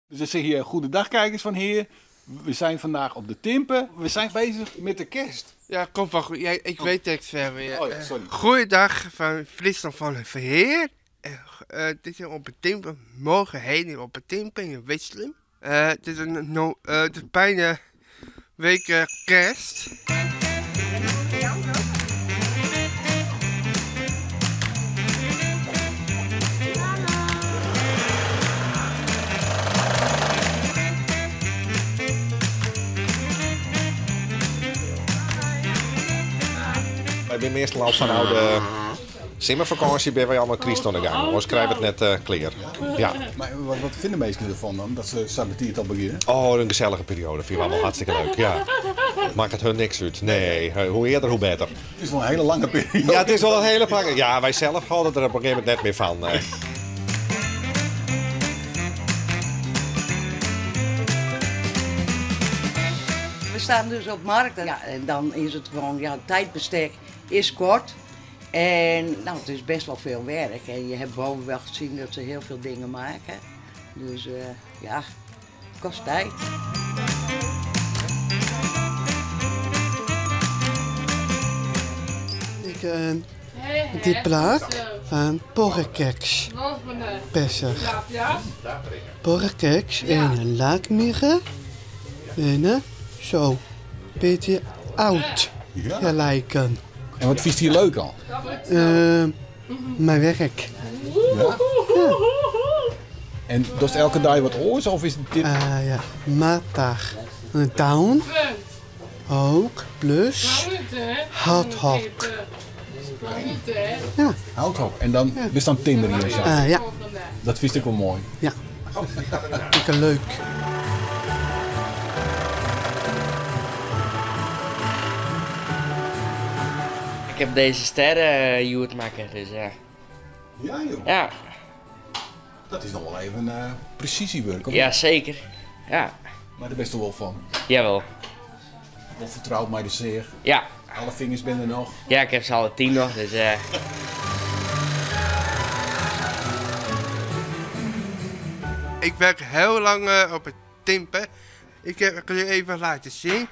Dus dan zeg je goedendag kijkers van Heer. We zijn vandaag op de Timpe. We zijn bezig met de kerst. Ja, kom van goed. Ja, ik weet het verder. Oh ja, sorry. Goeiedag van Friesland van Verheer. Het is op de Timpe. Morgen heen op de Timpe in Wichelen. Het is een no, het is bijna week kerst. Wij zijn meestal al van oude zomervakantie ben wij allemaal Christ aan de gang. Ons krijgen we het net klaar. Ja. Maar wat vinden mensen ervan dan, dat ze sabatiert al beginnen? Oh, een gezellige periode. Vind ik allemaal hartstikke leuk. Ja. Maakt het hun niks uit. Nee, hoe eerder hoe beter. Het is wel een hele lange periode. Ja, het is wel een hele lange. Ja, wij zelf houden er op een gegeven moment net meer van. We staan dus op markt. Ja, en dan is het gewoon, ja, het tijdbestek is kort. En het is best wel veel werk. En je hebt boven wel gezien dat ze heel veel dingen maken. Dus ja, het kost tijd. Ik die plaat van porrekeks. Pesser. Porrekeks en laakmiggen. En zo, beetje oud gelijken. En wat vind je hier leuk al? Mijn werk. Ja? Ja. En doet het elke dag wat oors of is dit? Ja, maandag. Down. Ook plus houthok. Ja. Houthok. En dan is dan tinder hier zo. Ja. Dat vind ik wel mooi. Ja. Vind ik leuk. Ik heb deze sterren uh, maken, dus ja. Ja joh? Ja. Dat is nog wel even precisiewerk, of Ja, niet? zeker. Ja. Maar daar ben je toch wel van? Jawel. Wel vertrouwd mij de zeer? Ja. Alle vingers ben er nog? Ja, ik heb ze alle 10 nog, dus. Ik werk heel lang op het Timpe. Ik heb het jullie even laten zien.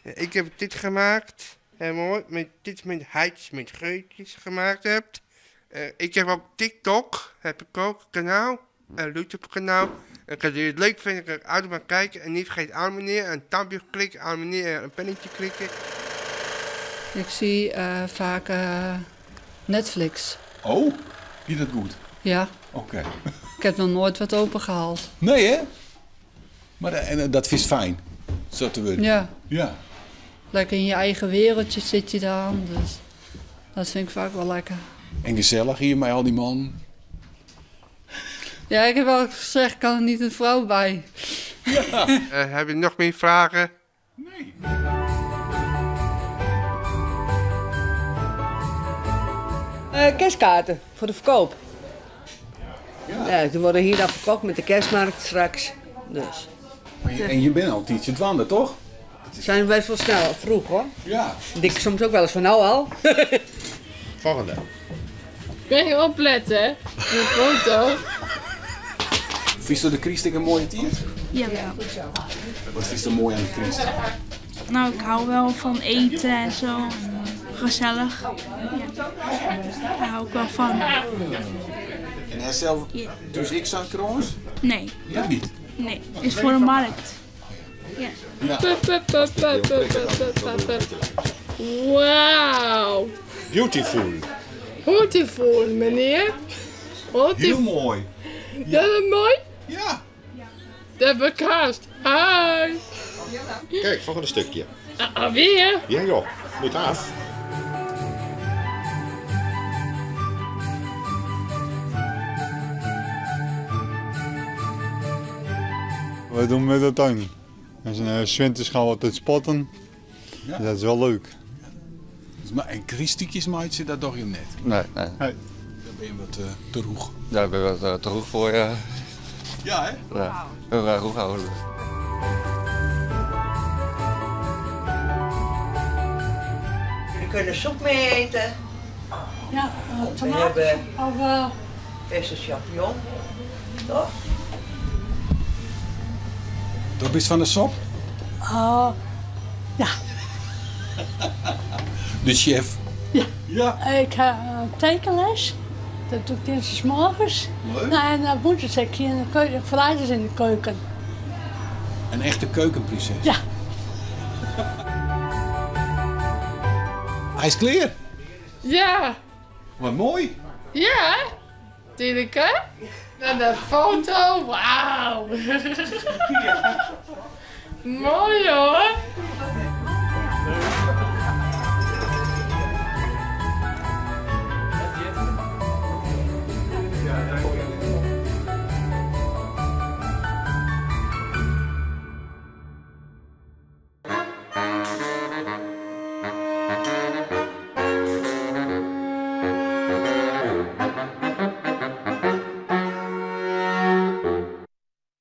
Ik heb dit gemaakt. Heel mooi, met dit met heitjes, met geutjes gemaakt hebt. Ik heb ook TikTok, heb ik ook, een kanaal, een YouTube kanaal. En als jullie het leuk vinden, kan ik altijd maar kijken. En niet vergeet abonneren, een tampje klikken, abonneren en een pennetje klikken. Ik zie vaak Netflix. Oh, die dat goed? Ja. Oké. Ik heb nog nooit wat opengehaald. Nee hè? Maar en dat is fijn, zo te worden. Ja. Ja. Lekker in je eigen wereldje zit je dan, dus dat vind ik vaak wel lekker. En gezellig hier met al die man. Ja, ik heb al gezegd, ik kan er niet een vrouw bij. Ja. Heb je nog meer vragen? Nee. Kerstkaarten voor de verkoop. Ja. Ja, die worden hier dan verkocht met de kerstmarkt straks. Dus. Maar en je bent al een tijdje dwanden, toch? Zijn best wel snel, vroeg hoor. Ja. Ik denk soms ook wel eens van nou al. Volgende. Kun je opletten, hè? De foto. Vind je de Christ een mooie tijd? Jawel. Wat is er mooi aan de Christ? Nou, ik hou wel van eten en zo. En gezellig. Ja. Daar hou ik wel van. En hij zelf, Ja. dus ik zag trouwens? Nee. Dat niet? Nee, is voor de markt. Ja. Ja. Wauw. Beautiful. Beautiful, meneer. Beautiful. Heel mooi. Ja. Dat is mooi? Ja. De verkast. Hi. Kijk, volgende stukje. Alweer? Ja joh, moet af. Wij doen met de tuin. Dus 's winters gaan we altijd spotten. Ja. Dus dat is wel leuk. Dus maar, en christiekjes maatje, dat doe je net? Nee, nee. Nee. Daar ben je wat te roeg. Daar ben je wat te roeg voor, ja. Ja, hè? Ja, heel roeg houden. Jullie kunnen soep mee eten. Ja, We hebben of verse champignon, toch? Wat bist fan de sop? Oh, ja. De sjef. Ja. Ja. Ik ha tekenles. Dat doe ik dinsdagsmorgens. Leuk. Nou, en dan woensdags zit ik hier in de keuken, vrijdags in de keuken. Een echte keukenprinses. Ja. Hij is klaar. Ja. Wat mooi. Ja, Tineke. En de foto, wauw. Mooi hoor.